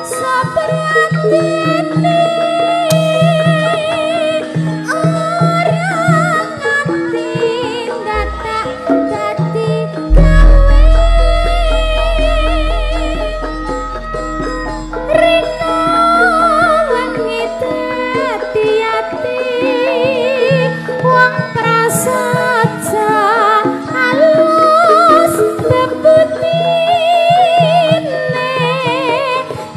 Sapriyatine ora nganti dadak dadi gawe rino wengi dadi ati wong prasaja alus bebutine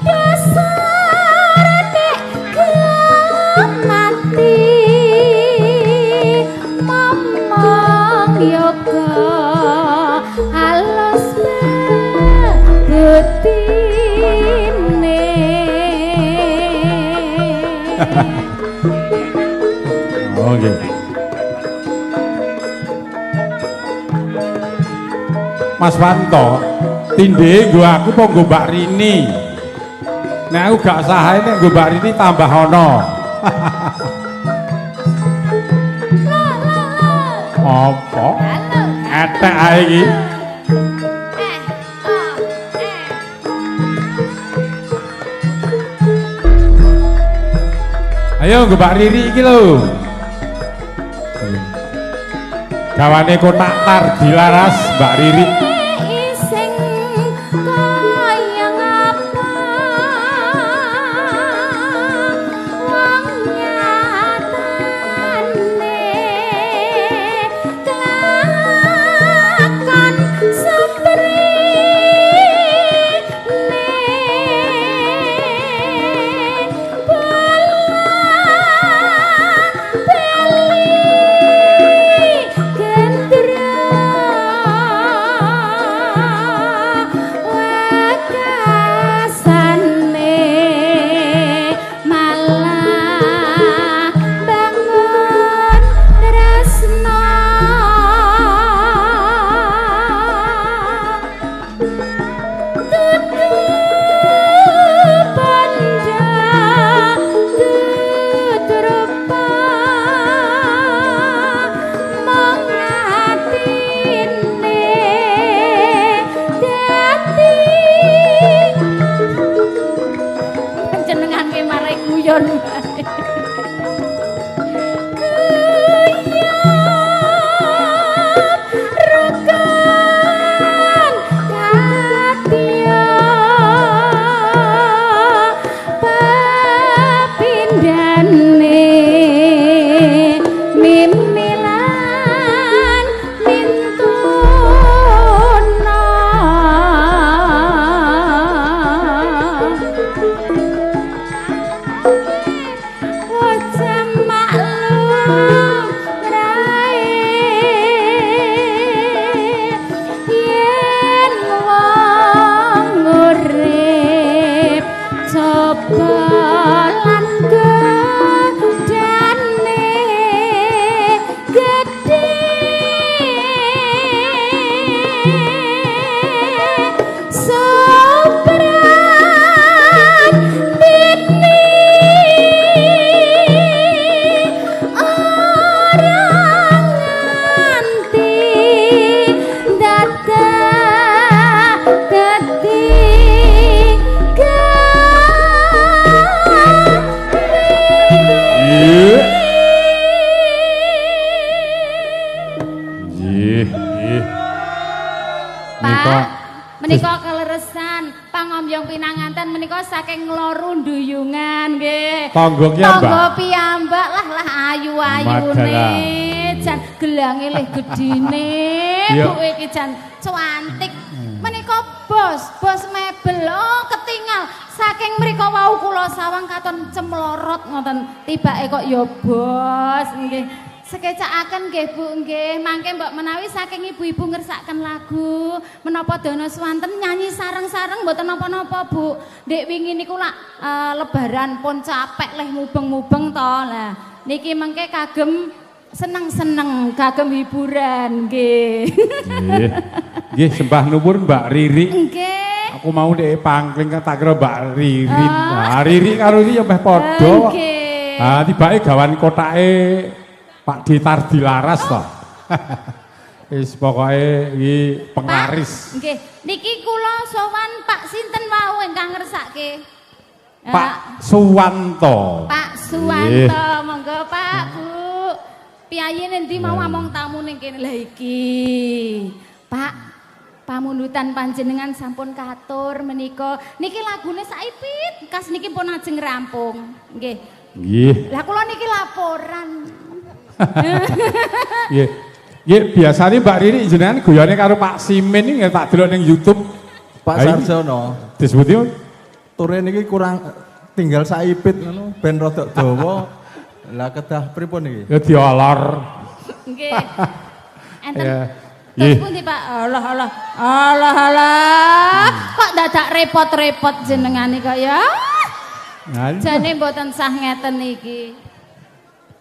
dasar nek mati momong yoga alus bebutine. Oke. Mas Wanto, tindhe nggo aku apa nggo Mbak Rini? Nek aku gak sahae nek nggo Mbak Rini tambah ana. Apa? Etek ae iki. Ayo nggo Mbak Riri iki lho. Gawane kotak tar dilaras Mbak Riri. Ising kaya ngapa wong nyatane kelakon seprene bola bali gendra wakasane malah bangun tresno tutu banda tutu rupa mong atine dadi panjenengan ki marai guyon wae. Guyub rukun kadya pepindhane mimilan mintuna. Wajah maklum rae yen wong urip coba lan godane gedhe sopran dene ora nganti dadak dadi gawe. Nggih. Nggih, nggih. Menika Pak, menika keleresan pangombyong pinanganten menika saking Ngloru Duyungan nggih. Tangga piyambak. Tangga piyambak lah lah ayu-ayune Madalah. Jan gelange leh gedine. Iya. Bu iki jan cuantik. Menika bos, bos mebel oh ketingal saking mriko wau kula sawang katon cemlorot ngoten tibake kok ya bos nggih. Sekecakaken nggih Bu nggih, mangke mbok menawi saking ibu-ibu ngersakaken lagu menapa dana swanten nyanyi sareng-sareng mboten napa-napa Bu. Ndek wingi niku lak lebaran pun capek leh mubeng-mubeng to. Lah niki mengke kagem seneng-seneng, kagem hiburan nggih. Nggih. Nggih, sembah nuwun Mbak Riri. Nggih. Aku mau ndek pangkling tak kira Mbak Ririn. Nah, Riri karo iki ya meh padha. Nggih. Ah, tibake gawan kotake Pak Ditar Dilaras to. Wis pokoke iki penglaris. Nggih, niki kula sowan Pak sinten wau ingkang ngersake? Pak Suwanto. Pak Suwanto, monggo Pak, Bu. Piyayi endi mau among tamu ning kene. Lah iki. Pak, pamundutan panjenengan sampun katur menika. Niki lagune saipit, kas niki pun ajeng rampung. Nggih. Nggih. Lah kula niki laporan. Nggih. Nggih, biasane Mbak Riri jenengan guyone karo Pak Simin iki tak delok ning YouTube. Pak Sarjono. Disebuti ture niki kurang tinggal saipit ngono ben rada dawa. Lah kedah pripun niki? Ya diolor. Nggih. Enten. Terus pundi Pak? Allah Allah. Allah Allah. Kok dadak repot-repot jenengane kok ya? Jane mboten sah ngeten iki.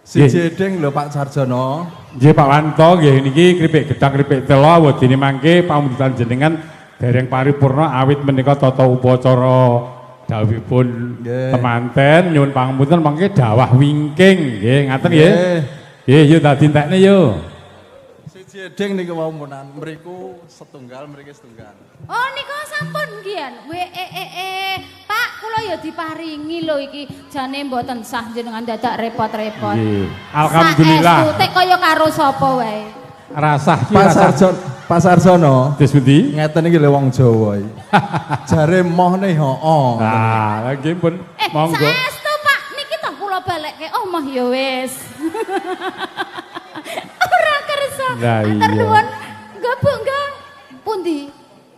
Siji eding lho Pak Sarjono. Nggih Pak Wanto nggih niki kripik gedang kripik tela wedine mangke pamundutan jenengan dereng paripurna awit menika tata upacara dawuhipun temanten nyuwun pangapunten mangke dawah wingking nggih ngaten nggih. Nggih yo dadi entekne yo. Siji eding niku wau munan mriku setunggal mriki setunggal. Oh niku sampun nggih. W e e e Pak kula ya diparingi lho iki jane mboten sah jenengan dadak repot-repot. Nggih. Alhamdulillah. Saestu tek kaya karo sapa wae. Rasah ki Pak Sarjono, Pak Sarjono. Terus pundi? Ngeten iki lho wong Jawa iki. Jare mohne hoo. Nah, nggih pun monggo. Saestu Pak niki toh kula balekke. Oh moh ya wis. Ora kersa. Matur nuwun. Nggih Bu, nggih. Pundi?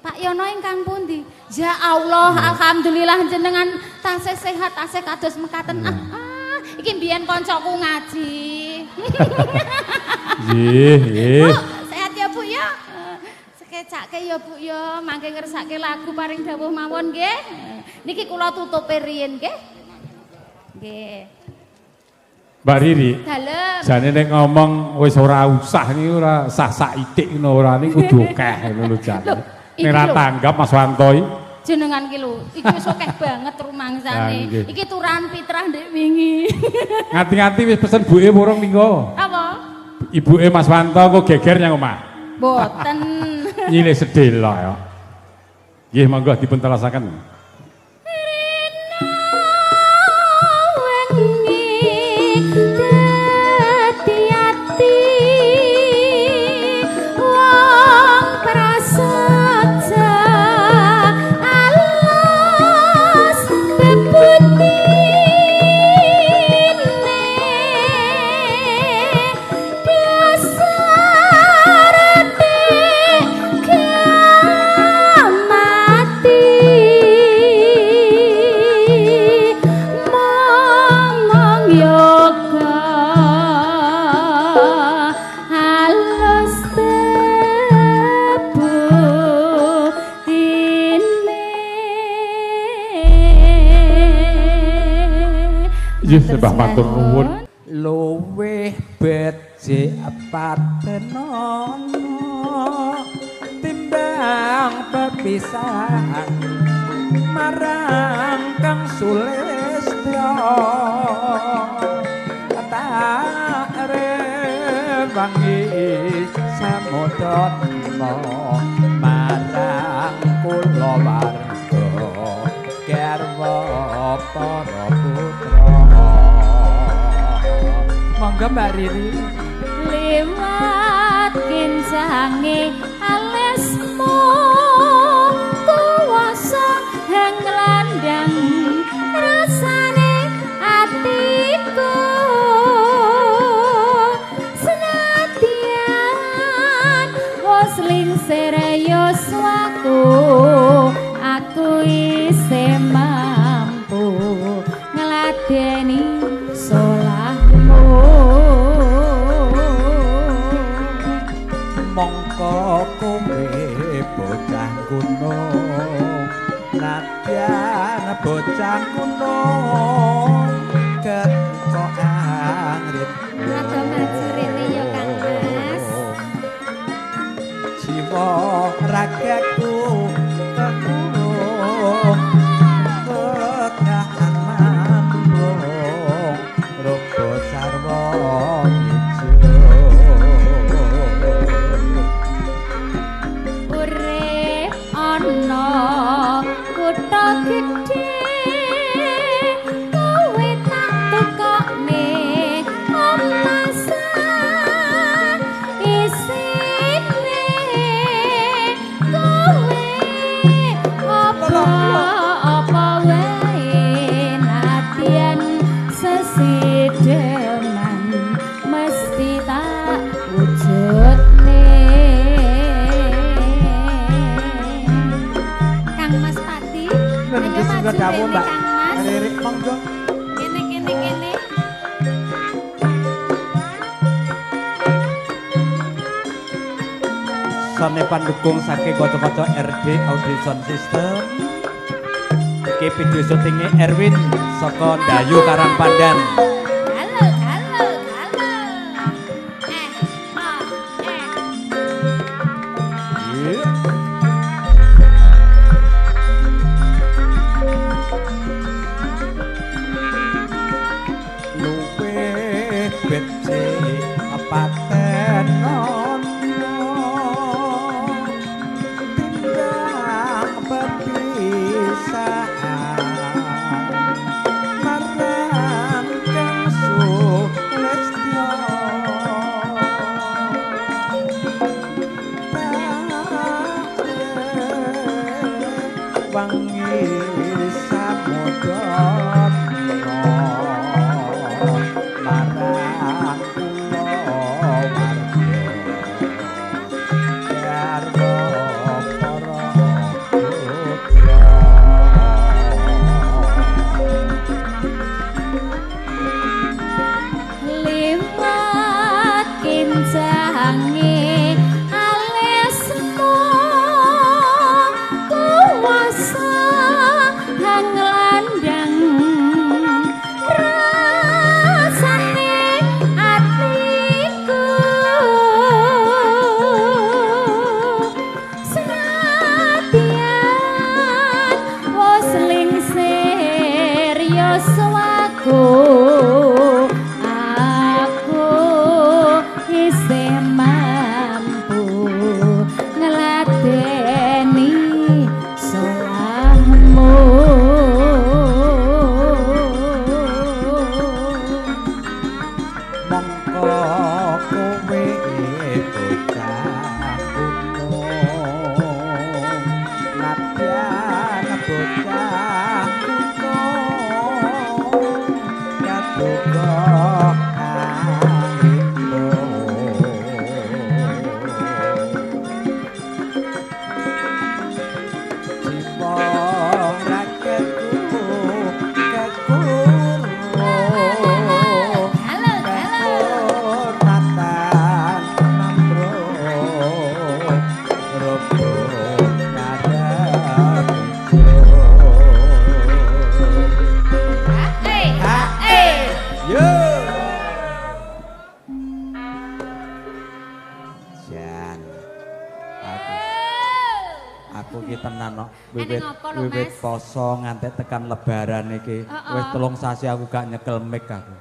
Pak Yono ingkang pundi? Ya Allah, alhamdulillah jenengan tasih sehat, tasih kados mekaten. Iki mbiyen kancaku ngaji. Nggih, nggih. Bu, sehat ya Bu ya. Sekecake ya Bu ya, mangke ngersake lagu paring dawuh mawon nggih. Niki kula tutupe riyin nggih. Nggih. Mbak Riri, dalem. Jane nek ngomong wis ora usah niki ora sah saithik ngono ora niku kudu akeh ngono lho jane. Nek ora tanggap Mas Wanto iki. Jenengan ki lho, iki wis akeh banget rumangsane. Iki turahan fitrah ndek wingi. Ngati-ngati wis pesen buke urung minggo. Apa? Ibuke Mas Wanto kok geger nyang omah. Mboten. Nyilih sedhela ya. Nggih monggo dipun telasaken. Sembah matur nuwun. Luwih becik patenono timbang pepisahan marang Kang Sulistyo tak rewangi samudana marang kula warga garwa para putra. Monggo Mbak Riri. Liwat kincange alismu kuwasa hang landang rasane atiku senadyan wis lingsir yuswaku aku isih mampu ngladeni solahmu. Mongko kowe bocah gunung nadyan bocah gunung ketko angrit rada maju rene ya Kang Mas. Jiwa ragaku kekurung kekahan mamlung rupa sarwa ijo. dawuh rene Mbak. Kang Mas. Ririk monggo. Kene kene kene. Sone pandukung saking kanca-kanca RD Audio Sound System. Iki video syutinge Erwin saka Dayu Karangpandan. Halo, halo, halo. Eh, oh, eh. Iya. Luwih becik paten ana timbang pepisahan marang kang sulistya wangi samudana marang kula warga garwa para putra. Liwat kincange alismu kuwasa hanglandang rasane atiku senadyan wis lingsir yuswaku aku isih mampu ngladeni salahmu. Mongko kowe bocah gunung nadyan bocah gunung kaduka kanggo jiwa raketku kekuru Halo, halo. Kehormatan namro robo ngarep Eh, eh. Yo. Jan. Aku ki tenan no. Wiwit Eneng apa lho, wiwit Mas? poso ngantek tekan lebaran iki. Heeh. Wis 3 sasi aku gak nyekel mic aku.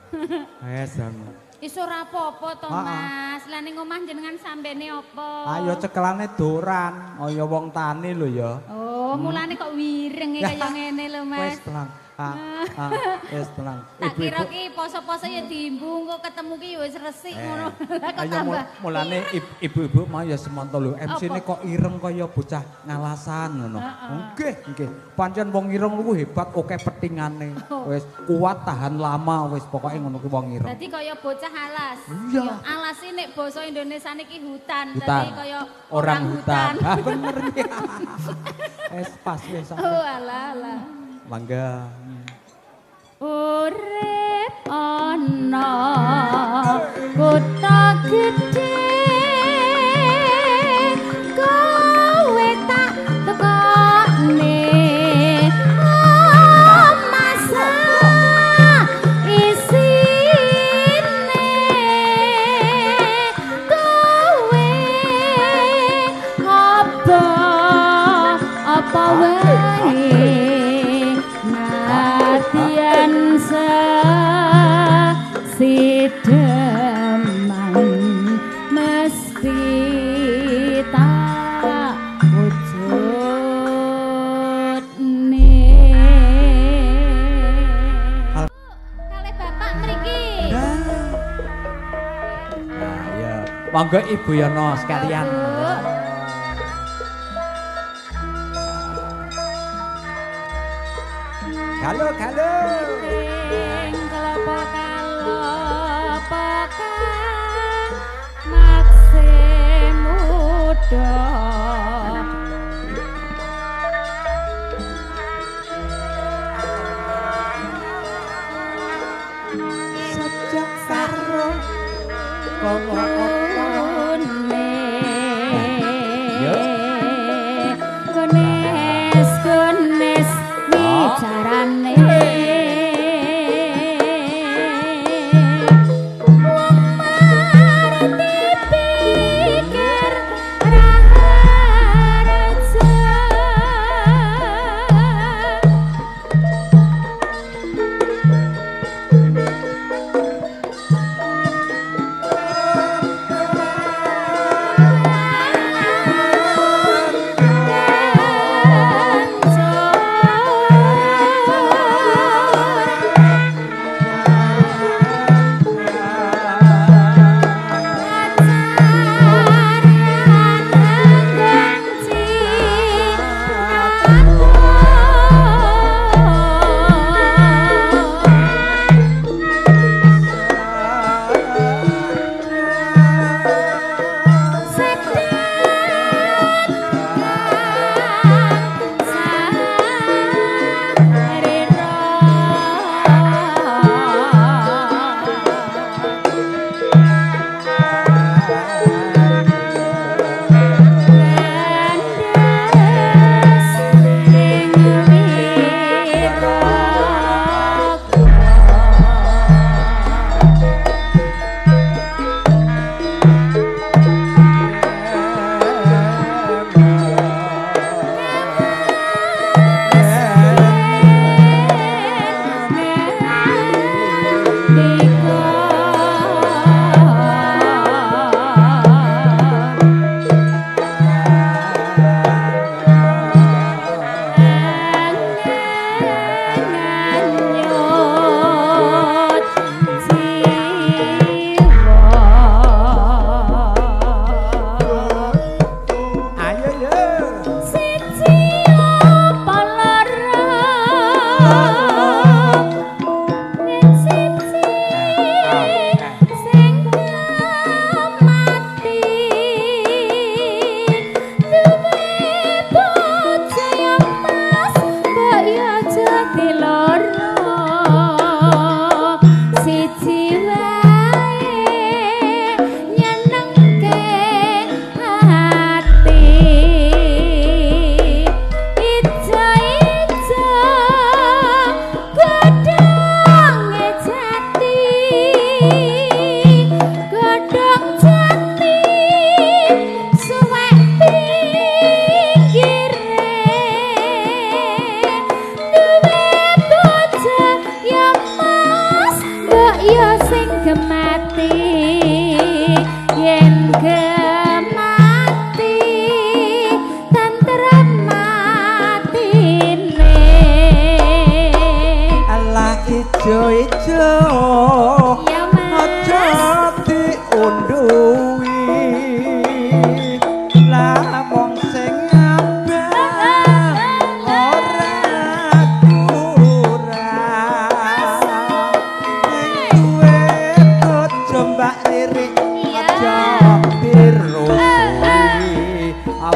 Wes aku. Iso ora apa-apa to, Heeh. Mas. Lah ning omah jenengan sambene apa? Ayo cekelane doran, kaya wong tani lho ya. Oh, mulane kok wirenge kaya ngene lho, Mas. Wis tenang. Ah, wis tenang. Tak kira ki poso-poso ya diimbung kok ketemu ki ya wis resik ngono. Lah kok Ayo tambah. mulane ibu-ibu mau ya semonto lho. MC-ne Apa? kok ireng kaya bocah ngalasan ngono. Nggih, nggih. Pancen wong ireng niku hebat oke petingane. Oh. Wis kuat tahan lama wis pokoke ngono ku wong ireng. Dadi kaya bocah alas. Iya. Ya, alas iki nek basa Indonesia niki hutan, Hutan. dadi kaya Orang hutan. Ah bener ya. Wis pas wis. Oh, alah alah. Mangga. Urip ana kutha gedhe kowe tak tekone masa isine kowe apa apa wae nadyan sesideman mesti tak wujudne. Kalih bapak mriki. Nah, ya. Monggo Ibu Yono sekalian. Bu. Halo, halo. Ing kelapa kalapa kang makse muda.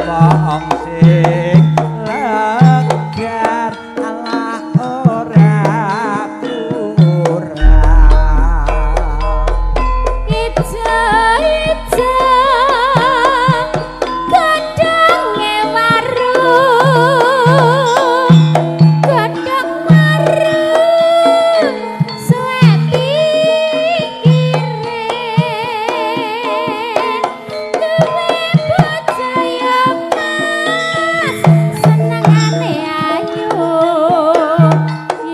Wong sing legar ala ora kurang. Ijo-ijo godhonge waru, godhong waru suwe pikire. Duwe bojo ya Mas, senengane ayu.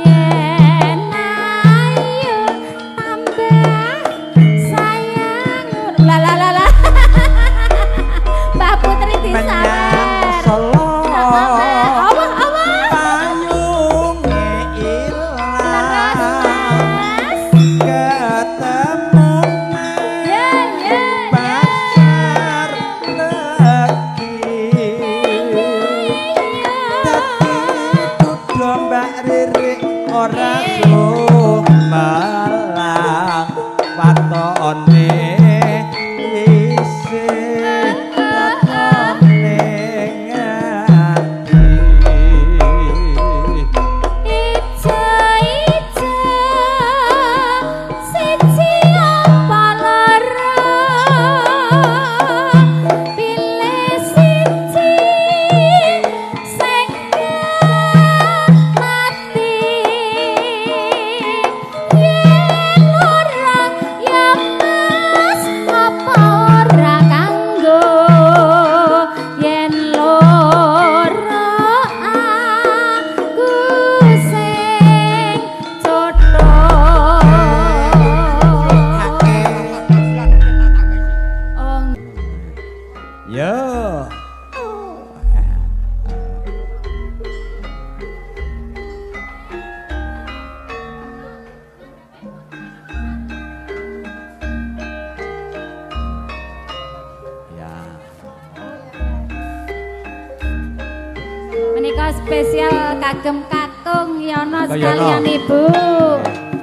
Yen ayu tambah sayang. La la la la. Mbak Putri Menyang disawer. Solo Awah awah. payunge Terus ilang, Mas. ketemu Ya ya ya. pasar legi. Dadi duda Mbak Ririk ora sumelang, watone isih katon ning ati. Ijo-ijo siji apa loro, pilih siji sing mati. Yen ora ya Mas, apa ora kanggo? Yen loro aku sing cotho. Oh, Yo. Ya. Menika spesial kagem Kakung Yono Kakung Yono. sekalian Ibu.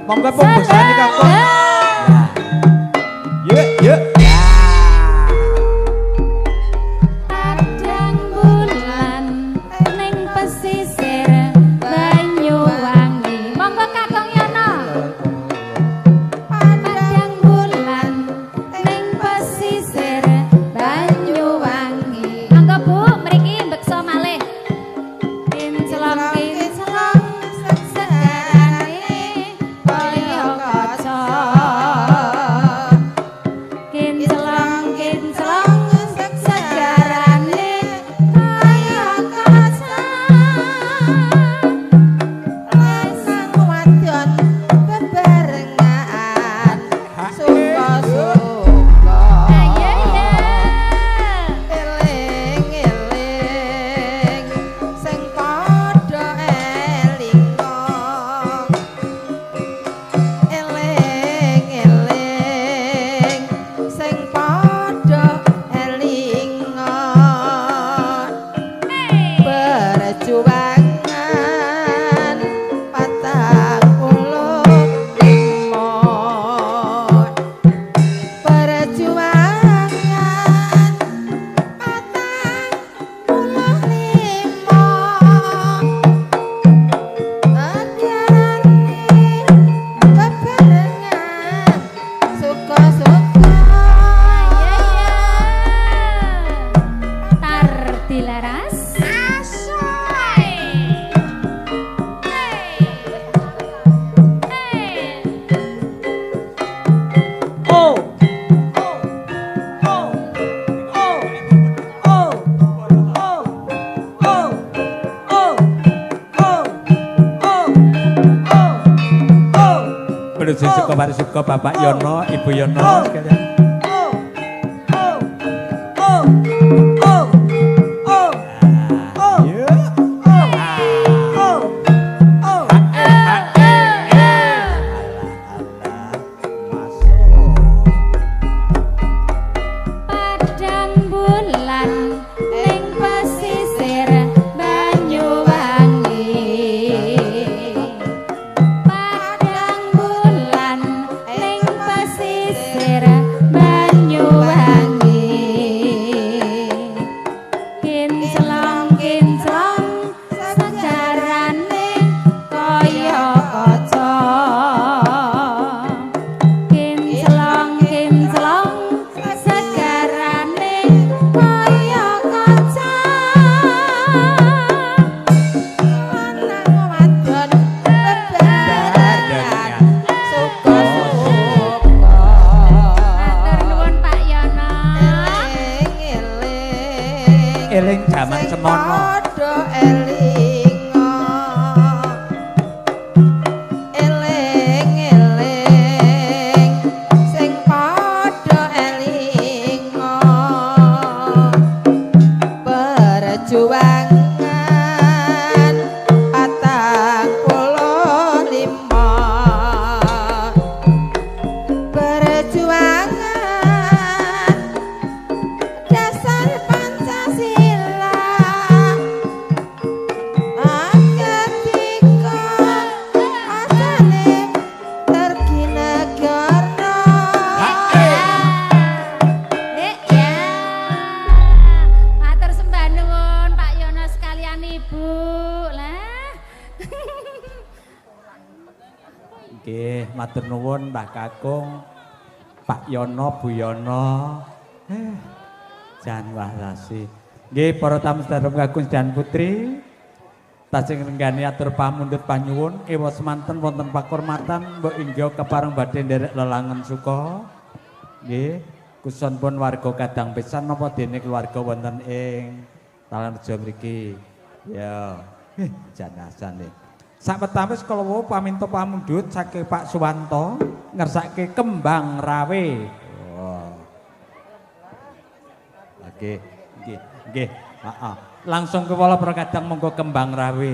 Monggo pembesane Kakung. Ye, ye. Ya. Padang bulan ning pesisir Banyuwangi. Monggo Kakung Yono. Padang bulan ning pesisir Banyuwangi. Monggo Bu, mriki mbeksa malih. Kinclong kinclong segarane kaya kaca. Kinclong kinclong segarane kaya kaca. Lanang wadon bebarengan suka-suka. Ayo ya. Eling-eling sing padha elinga. Eling-eling sing padha elinga. Perjuangan 45. Perjuangan 45. Ajarane bebarengan suka-suka. Ayo ya. Tar dilaras. Asoy. Hey. Hey. Oh. Oh. Oh. Oh. Oh. Oh. Oh. Oh. Oh. Oh. Oh. Oh. Menuju suka Bapak Yono, Ibu Yono sekalian. Oh. Oh. Oh. Oh. Oh. Oh. Oh. Oh. Masuk. Padang bulan ning pesisir Banyuwangi. Padang bulan ning pesisir eling jaman Sing semono. Padha elinga. Eling-eling sing padha elinga. Perjuangan 45. Perjuangan dasar Pancasila. Ketika asale tergi negara. Ya. Matur sembah nuwun Pak Yono sekalian Ibu. Lah. Nggih, matur nuwun Mbah Kakung, Pak Yono, Bu Yono. Jan wahrasi. Nggih, para tamu sedherek kakung dan putri, tasih ngrenggani atur pamundhut panyuwun ewa semanten wonten pakurmatan mbok inggih kepareng badhe nderek lelangan suka. Nggih, kusonipun warga kadang pisan napa dene keluarga wonten ing Talanrejo mriki. Ya, janasane. Sawetawis kala wau paminta pamundhut saking Pak Suwanto ngersake kembang rawe. Oh. Oke, nggih, nggih. Heeh. Langsung kewala para kadang monggo kembang rawe.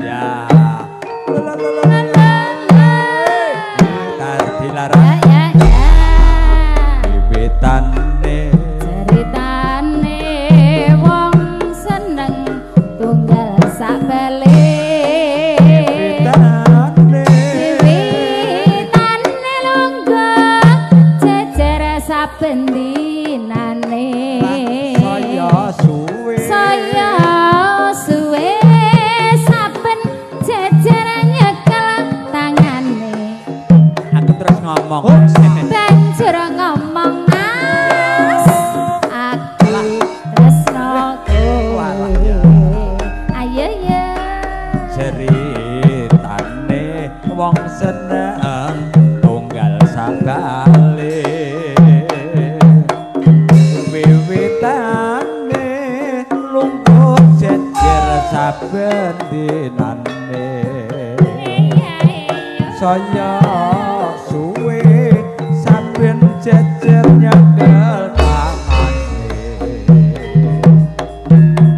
Ya. Tar dilarang Ya ya ya. wiwitane. Ceritane wong seneng tunggal sak bale. Wiwitane. Wiwitane lungguh jejer saben dinane. Saya suwe. Saya suwe saben jejer nyekel tangane. Aku terus ngomong. Banjur ngomong Mas, aku tresno kowe. Ayo ya. Ceritane wong seneng tunggal sabale. Wiwitane lungguh jejer saben dinane. Saya suwe saben jejer nyekel tangane.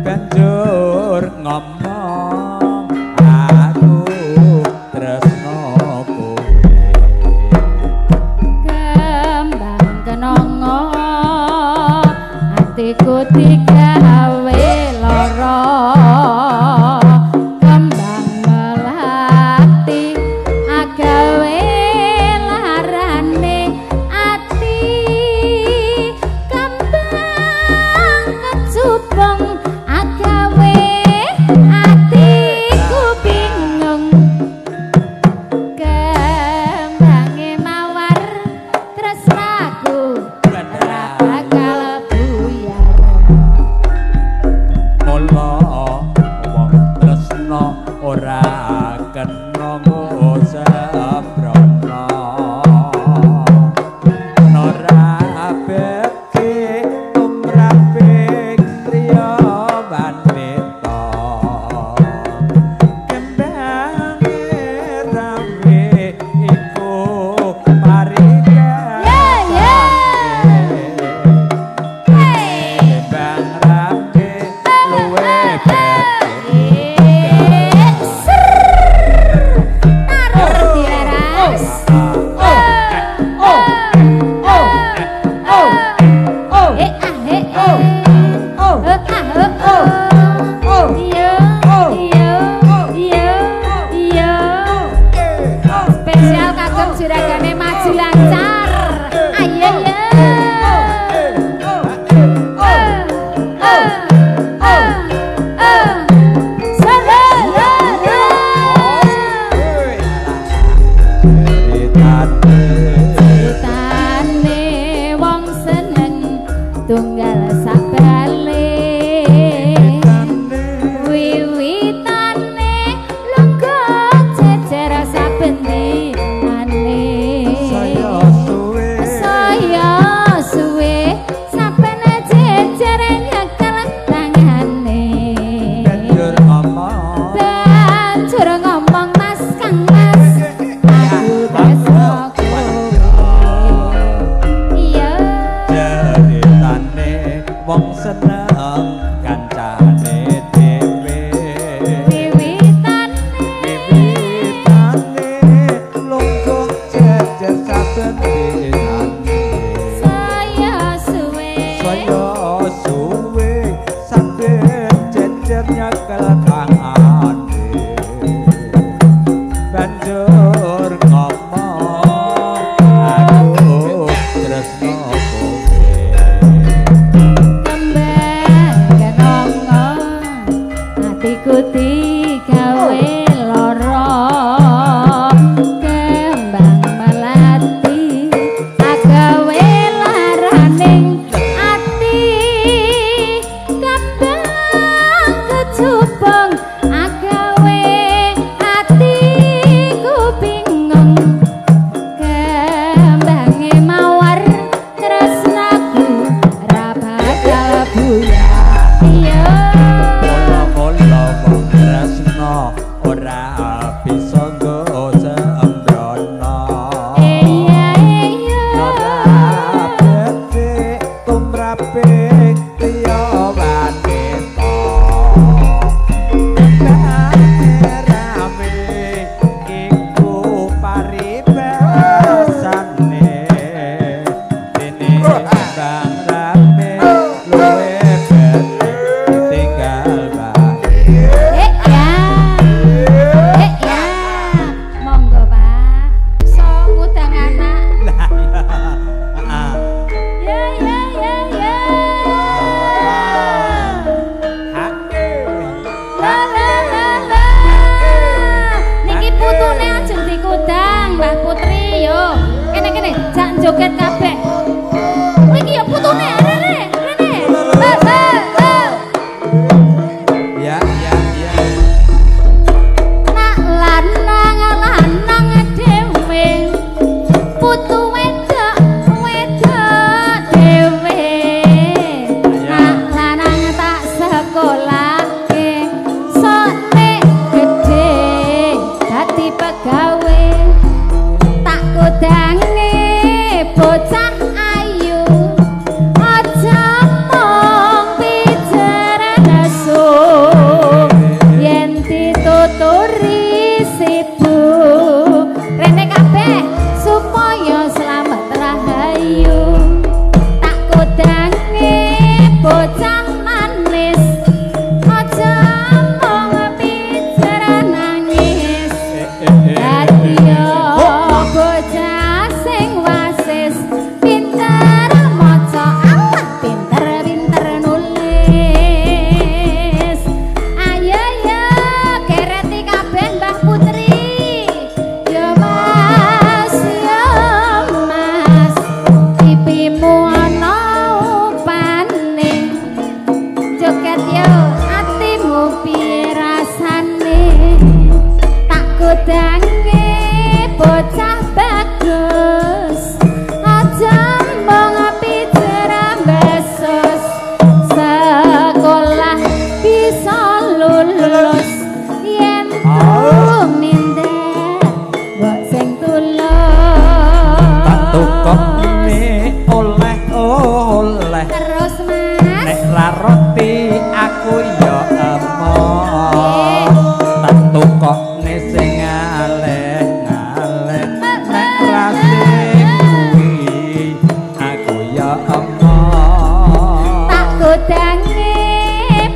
Banjur ngomong aku tresno kowe. Kembang kenongo atiku digawe lara. Kembang melati agawe larane ati. Kembang kecubung agawe atiku bingung. Kembange mawar tresnaku ora bakal buyar. Mula wong tresno ora kena nggo sembrono. Ora beki tumraping priya wanita. Kembange rawe iku parikasane. Ya ya. Hey. Kembang rawe luwe becik. Taruh dilaras. Oh oh oh oh. Eh ah eh oh. Oh ah oh oh. Iya iya iya iya. Spesial kagem juragane maju lancar. Ayo ya. Oh oh oh. Sala la la. Dadi bocah sing wasis, pinter maca, Allah, pinter-pinter nulis. Ayo yo kereti kabeh, Mbah Putri. Yo Mas, yo Mas, pipimu ana upane. Joget yo, atimu piye rasane? Tak godange bocah bagus, aja mung pijer ambesus. Sekolah bisa lulus yen tumindak mbok sing tulus. Tak tukokne oleh-oleh. Terus, Mas. Nek ra roti aku ya emoh. Tak tukokne sing aleh-aleh. Nek ra sing kuwi aku ya emoh. Tak godange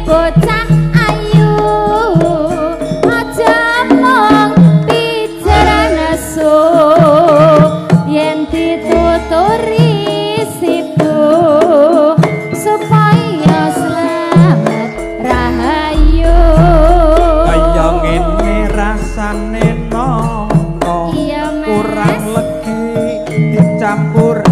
bocah ayu, aja mung pijer nesu. Yen dituturi sibuk supaya slamet rahayu. Kaya ngene rasane nangka. Iya, Mas. Kurang legi dicampur.